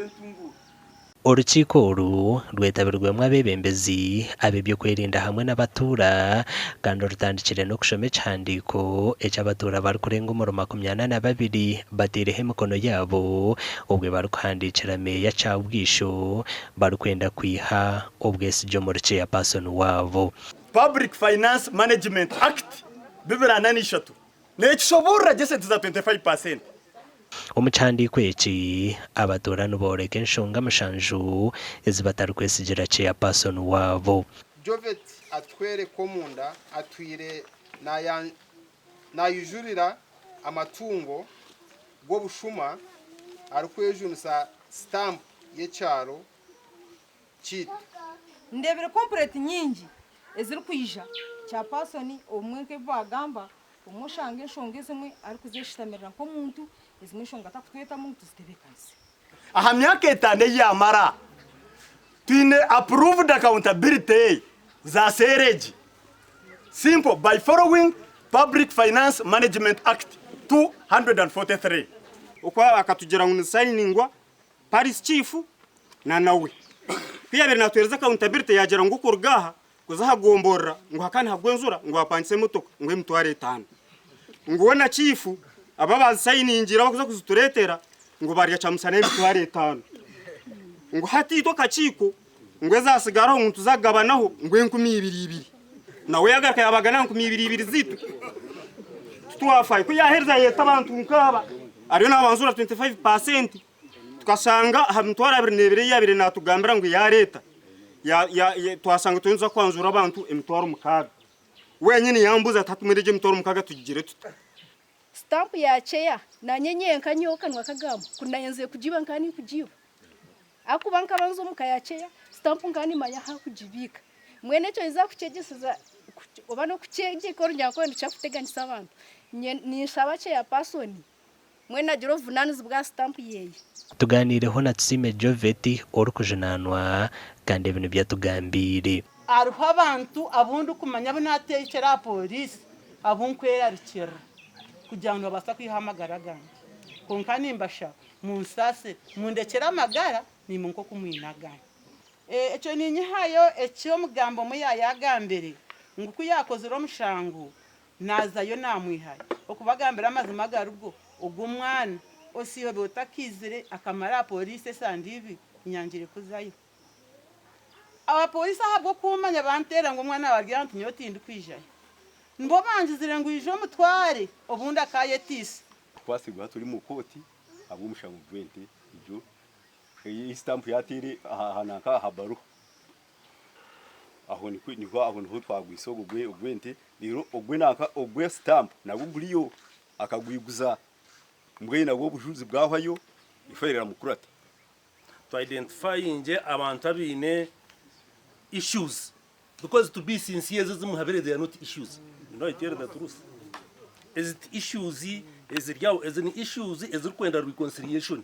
entunguura. Orukiiko oru rwetabirwemu abeebembezi ab'eby'okwerinda hamwe n'abatuura kandi orutandikire n'okushoma ekihandiiko eki abatuura barikurenga omuri makumyana na babiri bataireho emikono yaabo obwo barikuhandiikira Meeya Kyabwisho barikwenda kwiha obwesigye omuri Chairperson waabo. Public Finance Management Act, bibiri ana na ishatu, Nekishoboorora gye esente za 25 paasenti. Omu kihandiiko eki, abatuura nibooreka enshonga mushanju ezi batarikwesigira chairperson waabo. Jovet Atuhwere Komunda atwire nayujurira amatungo g'obushuma arikwejunisa sitampu y'ekyaro kyaitu. Ndeebire kompureti nyingi ezirikwija chairperson obumwe nk'ebi baagamba, obumwe oshanga enshonga ezimwe arikuzeshutamirira nk'omuntu, ezimwe enshonga atarikutwetamu ngu tuzitebeekanise. Aha myaka etaano ei yaamara, twine approved accountability za seeregi, simple by following Public Finance Management Act 243. Okwo akatugira ngu nisayiningwa Parish Chief na nawe. Ku yaabaire naatuheereza accountability yaagira ngu okuruga aha kuza aha gomborora ngu hakaba nihagwa enjura ngu bapangise emotoka ngu emitwaro etaano. Ngu we na Chief abo abazisayiningiire abarikuza kuzitureetera ngu barya kyamusana y'emitwaro etaano. Ngu hati itwe akakiiko ngu ezaatsigaraho ngu nituza kugabanaho ngu enkumi ibiri ibiri. Nawe yaagaruka yaabagana nkumi ibiri ibiri zaitu. Titwafayo. Ku yaaherize yaayeta abantu nk'aba ariyo naabanzura 25%. Tukashanga aha mitwaro abiri n'ebiri ei yaabaire naatugambira ngu yaareeta, twashanga turiyo nituza kwanjura abantu emitwaro mukaaga. Wenyini yambuuza ati hati mbwenu egyo emitwaro mukaaga tugigire tuta? Sitampu ya ceya nanye nyenka nyowe kanwa kagamba ku nayenzire kugiiba nkaba ninkugiiba ahakuba nkaba nza omuka ya ceya sitampu nkaba nimanya ahu akugibiika mbwenu ekyo oyiza kukyegyeseza oba nokukyegyeka orunyankore nikyo kuteganisa abantu nye ninshaba ceya pasoni Mbwenu agira obuvunanizibwa aha sitampu yeye. Tugaaniireho na Tusiime Jovet orikujunaanwa kandi ebi nibyo atugambiire. Hariho abantu abu ndikumanya abu naateekire aha pooriisi abu nkwerarikirira kugira ngu nibabaasa kwihaho amagara gangye. Kwonka nimbashaba munsaasire mundekyere amagara naimwe nk'oku mwine aganyu. Ekyo niinyihayo eki omugambi omwe yaayaagambire ngu ku yaakozire omushango Naazayo naamwihayo. Okubagambira amazima agarigo, ogwo mwana osiihobe otakaizire akamara aha pooriisi esande ibiri, nyangire kuzayo. Abapooriisi ahabw'okummanya banteera ngu omwana waawe ari aha nti nyowe tindikwijayo. Nibo bangizire ngu ija omutware obundi akaayetiisa. Tukwatsirwe hati ori omu kooti ahabw'omushango gw'ente egyo ei sitampu yaateire aha nanka aha baruha. Aho nikwo niho aho niho twagwisa ogwo gwe ogw'ente reero ogwe nanka ogwe sitampu nagwo guriyo akagwiguza mbwenu nabwo obujurizi bwahwayo efayiro eramukurata. Tu identifyingye abantu abaine issues because to be sincere ezo ezimuhabire they are not issues you know I tell the truth ezi ti issues eziri aho ezi ni issues ezirikwenda reconciliation.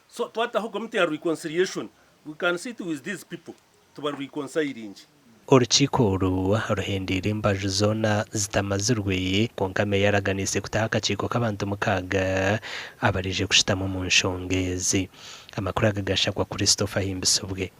So twataho komiti ya reconciliation, we can sit with these people tuba reconcilinge. Orukiiko oru ruhendeire embaju zoona zitamazirwe kwonka Meeya araganiise kutaho akakiiko k'abantu mukaaga abaraije kushutama omu nshonga ezi. Amakuru aga gashakwa Christopher Ahimbisibwe.